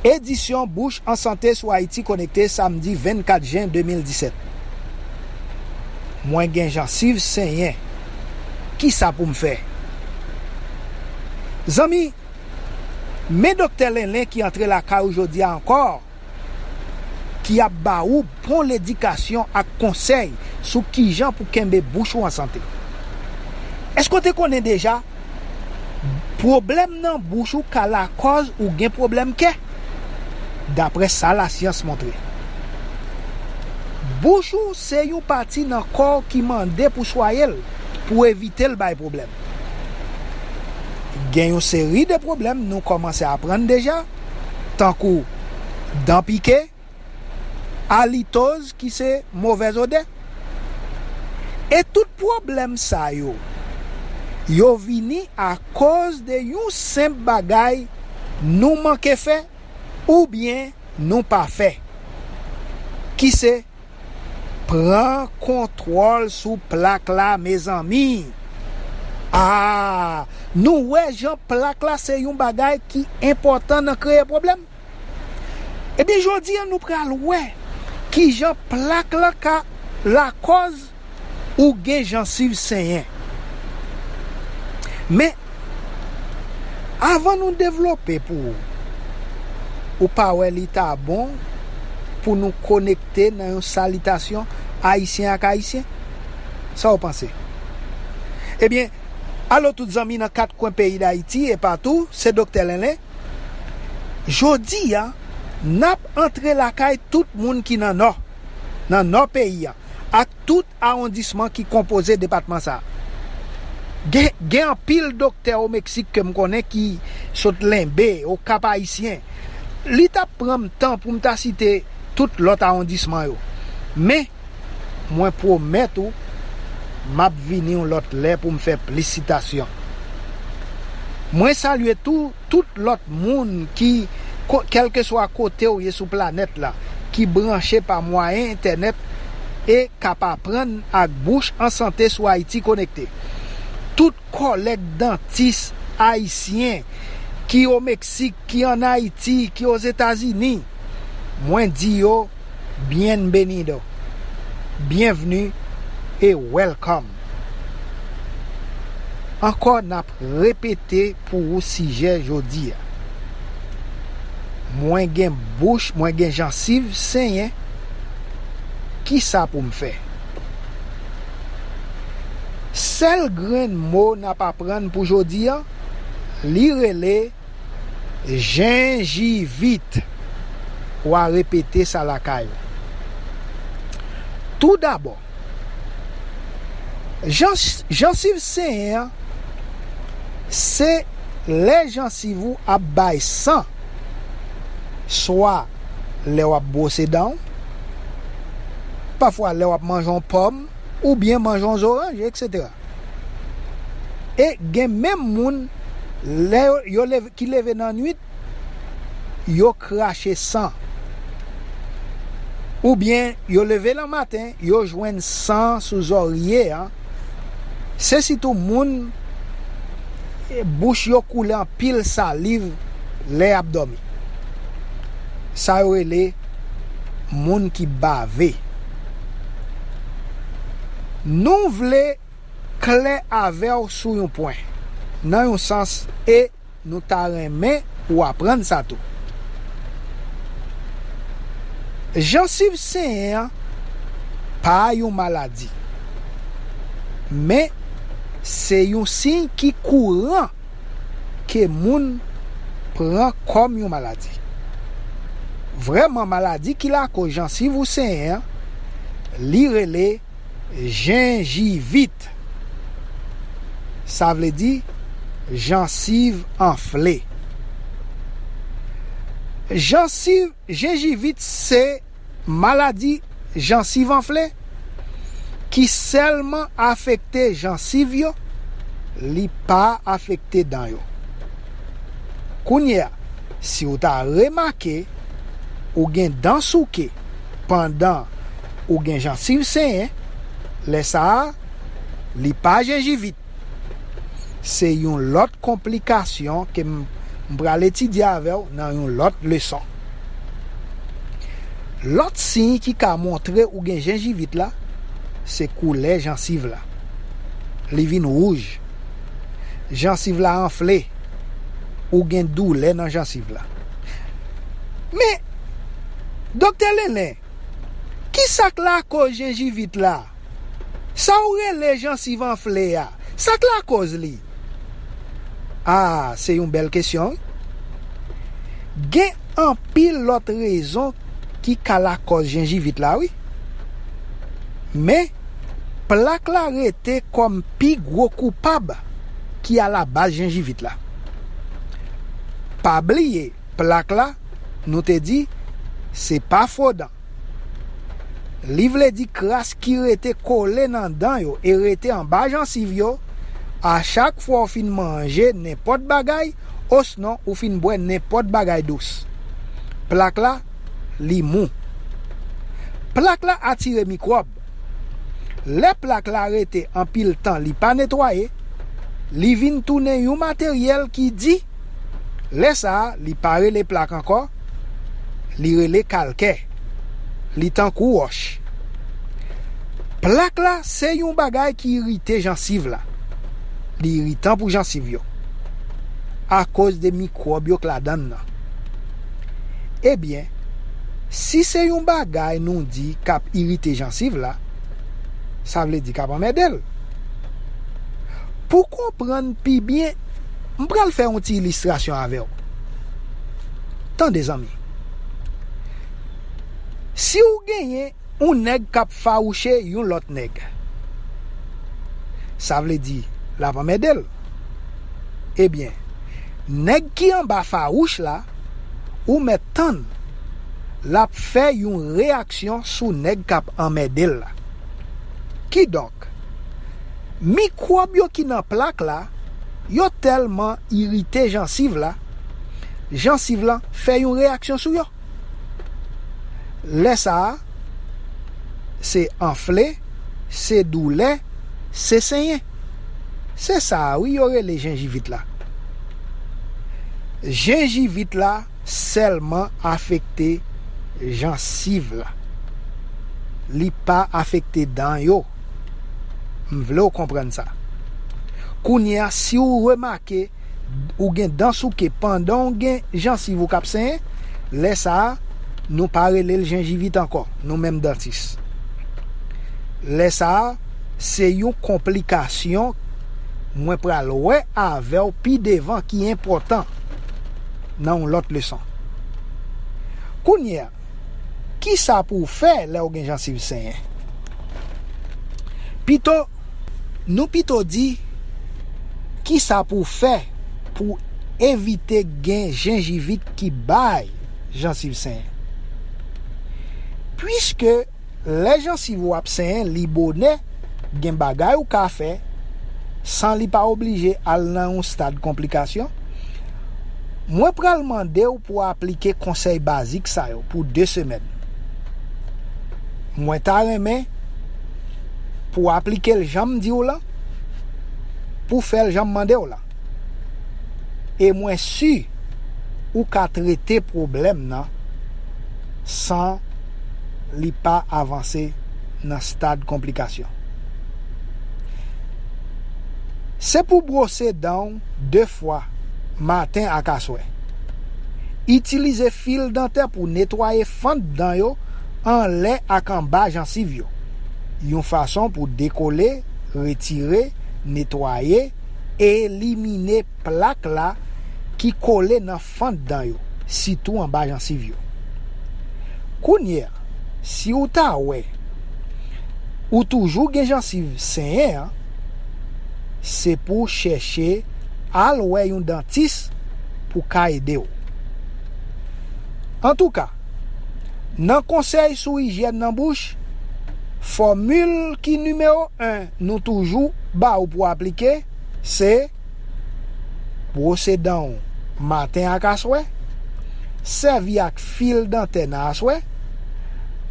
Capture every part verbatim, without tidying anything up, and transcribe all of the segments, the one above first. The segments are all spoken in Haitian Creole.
Edisyon Bouch an Sante sou Ayiti Konekte, samdi vennkat jen de mil disèt. Mwen gen jansiv senyen. Kisa pou m fè? Zanmi, men Doktè Lenlen ki antre lakay ou jodi a ankò, ki ap ba ou bon ledikasyon ak konsèy sou kijan pou kenbe bouch ou an sante. Èske w te konnen deja, pwoblèm nan bouch ou ka lakòz ou gen pwoblèm kè? Daprè sa lasyans montre, bouch ou se yon pati nan kò w ki mande pou swaye l, pou evite l bay pwoblèm. Gen yon seri de pwoblèm nou kòmanse aprann deja, tankou dan pike, alitoz ki se movèz odè. E tout pwoblèm sa yo, yo vini akoz de yon senp bagay nou manke fè oubyen nou pa fè, ki se pran kontwòl sou plak la, mezanmi. A, nou wè jan plak la se yon bagay ki enpòtan nan kreye pwoblèm? Ebyen, jodi a, nou pral wè kijan plak la ka lakòz ou gen jansiv senyen. Men, avan nou devlope pou ou, ou pa wè li ta bon pou nou konekte nan yon salitasyon ayisyen ak ayisyen? Sa w panse? Ebyen, alo tout zanmi nan kat kwen peyi Dayiti e patou, se Doktè Lenlen. Jodi a, n ap antre lakay tout moun ki nan Nò, nan Nò peyi a, ak tout awondisman ki konpoze depatman sa a. Gen, gen anpil doktè o Meksik ke m konnen ki sot Lenbe, Okap Ayisyen. Li t ap pran m tan pou m ta site tout lòt awondisman yo. Men, mwen pwomèt ou, m ap vini yon lòt lè pou m fè plis sitasyon. Mwen salye tou tout lòt moun ki, ko-, kèlkeswa kote w ye sou planèt la, ki branche pa mwayen entènèt e k ap aprann ak Bouch an Sante sou Ayiti Konekte. Tout kòlèg dantis ayisyen ki o Meksik, ki ann Ayiti, ki Ozetazini, mwen di yo, bienvenido, byenvni e welcome. Ankò, n ap repete pou ou sijè jodi a. Mwen gen bouch, mwen gen jansiv senyen, kisa pou m fè? Sèl grenn mo n ap aprann pou jodi a, li rele jenjivit. W a repete sa lakay ou. Toudabò, jans-, jansiv senyen an, se lè jansiv ou ap bay san, swa lè w ap bwose dan w, pafwa lè w ap manje yon pòm, oubyen manje yon zoranj, etsetera. E gen menm moun, lè yo, yo leve, ki leve nan nwit, yo krache san. Oubyen yo leve nan maten, yo jwenn san sou zòrye a. Se sitou moun, e, bouch yo koule anpil saliv lè y ap dòmi. Sa yo rele moun ki bave. Nou vle klè avè w sou yon pwen, nan yon sans, e nou ta renmen ou aprann sa tou. Jansiv senyen an pa yon maladi, men se yon siy ki kouran ke moun pran kòm yon maladi. Vrèman, maladi ki lakoz jansiv ou senyen an, li rele jenjivit. Sa vle di jansiv anfle. Jansiv, jenjivit se maladi jansiv anfle ki sèlman afekte jansiv yo, li pa afekte dan yo. Kounye a, si w ta remake ou gen dan souke pandan ou gen jansiv senyen, lè sa a, li pa jenjivit. Se yon lòt konplikasyon ke m, m pral etidye avè w nan yon lòt leson. Lòt siy ki ka montre ou gen jenjivit la, se koulè jansiv la. Li vin wouj. Jansiv la anfle. Ou gen doulè nan jansiv la. Men, Doktè Lelen, ki sa k lakòz jenjivit la? Sa w rele jansiv anfle a, sa k lakòz li? A, se yon bèl kesyon, wi. Gen anpil lòt rezon ki ka lakòz jenjivit la, wi. Men, plak la rete kòm pi gwo koupab ki alabaz jenjivit la. Pa bliye, plak la, nou te di, se pa fo dan. Li vle di kras ki rete kole nan dan yo e rete anba jansiv yo, a chak fwa w fin manje nenpòt bagay, osnon ou fin bwè nenpòt bagay dous. Plak la, li mou. Plak la atire mikwòb. Lè plak la rete anpil tan li pa netwaye, li vin tounen yon materyèl ki di. Lè sa a, li pa rele plak ankò, li rele kalkè. Li tankou wòch. Plak la se yon bagay ki irite jansiv la. Li iritan pou jansiv yo. Akoz de mikwòb yo k ladan l nan. Ebyen, si se yon bagay nou di k ap irite jansiv la, sa vle di k ap anmède l. Pou konprann pi byen, m pral fè yon ti ilistrasyon avè w. Tande, zanmi. Si w genyen yon nèg k ap fawouche yon lòt nèg, sa vle di l ap anmède l. Ebyen, nèg ki anba fawouch la, ou mèt tann l ap fè yon reyaksyon sou nèg k ap anmède l la. Kidonk, mikwòb yo ki nan plak la, yo tèlman irite jansiv la, jansiv lan fè yon reyaksyon sou yo. Lè sa a, se anfle, se doulè, se senyen. Se sa a, wi, yo rele jenjivit la. Jenjivit la sèlman afekte jansiv la. Li pa afekte dan yo. M vle w konprann sa. Kounye a, si w remake ou gen dan souke pandan w gen jansiv ou k ap senyen, lè sa a, nou pa rele l jenjivit ankò, nou menm dantis. Lè sa a, se yon konplikasyon mwen pral wè avè w pi devan ki enpòtan nan yon lòt leson. Kounye a, ki sa pou w fè lè w gen jansiv senyen? Pito, nou pito di, ki sa pou w fè pou evite gen jenjivit ki bay jansiv senyen? Piske lè jansiv ou ap senyen, li bonè, gen bagay ou ka fè san li pa oblije al nan yon stad konplikasyon. Mwen pral mande w pou w aplike konsèy bazik sa yo pou de semèn. Mwen ta renmen pou w aplike l jan m di w lan, pou w fè l jan m mande w lan. E mwen si ou ka trete pwoblèm nan san li pa avanse nan stad konplikasyon. Se pou bwose dan w de fwa, maten ak aswè. Itilize fil dantè pou netwaye fant dan yo anlè ak anba jansiv yo, yon fason pou dekole, retire, netwaye, elimine plak la ki kole nan fant dan yo, sitou anba jansiv yo. Kounye a, si w ta wè ou toujou gen jansiv senyen an, se pou w chèche al wè yon dantis pou ka ede w. Antouka, nan konsèy sou ijyèn nan bouch, fòmil ki nimewo en nou toujou ba w pou aplike, se bwose dan w maten ak aswè, sèvi ak fil dantè nan aswè,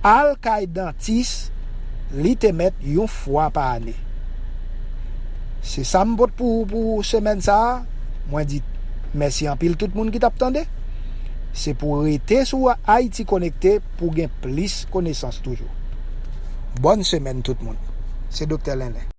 al kay dantis, li te mèt yon fwa pa ane. Se sa m pot pou, pou semèn sa a. Mwen di mèsi anpil tout moun ki t ap tande. Se pou rete sou Ayiti Konekte pou gen plis konesans toujou. Bòn semèn tout moun. Se Doktè Lenden.